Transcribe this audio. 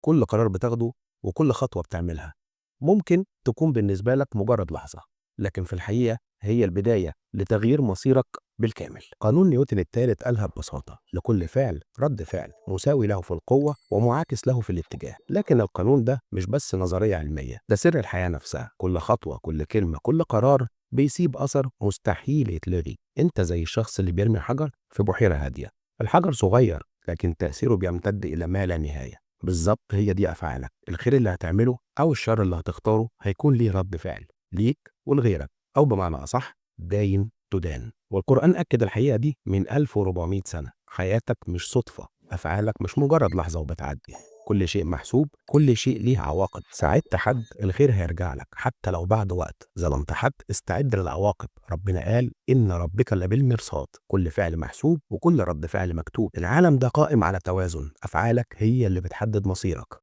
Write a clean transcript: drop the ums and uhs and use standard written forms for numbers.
كل قرار بتاخده وكل خطوة بتعملها ممكن تكون بالنسبة لك مجرد لحظة، لكن في الحقيقة هي البداية لتغيير مصيرك بالكامل. قانون نيوتن الثالث قالها ببساطة: لكل فعل رد فعل مساوي له في القوة ومعاكس له في الاتجاه. لكن القانون ده مش بس نظرية علمية، ده سر الحياة نفسها. كل خطوة، كل كلمة، كل قرار بيسيب أثر مستحيل يتلغي. انت زي الشخص اللي بيرمي حجر في بحيرة هادية، الحجر صغير لكن تأثيره بيمتد إلى ما لا نهاية. بالظبط هي دي أفعالك، الخير اللي هتعمله أو الشر اللي هتختاره هيكون ليه رد فعل ليك ولغيرك، أو بمعنى أصح داين تدان. والقرآن أكد الحقيقة دي من 1400 سنة. حياتك مش صدفة، أفعالك مش مجرد لحظة وبتعدي، كل شيء محسوب، كل شيء ليه عواقب. ساعدت حد الخير هيرجع لك حتى لو بعد وقت، ظلمت حد استعد للعواقب. ربنا قال إن ربك لبالمرصاد. كل فعل محسوب وكل رد فعل مكتوب. العالم ده قائم على توازن، أفعالك هي اللي بتحدد مصيرك.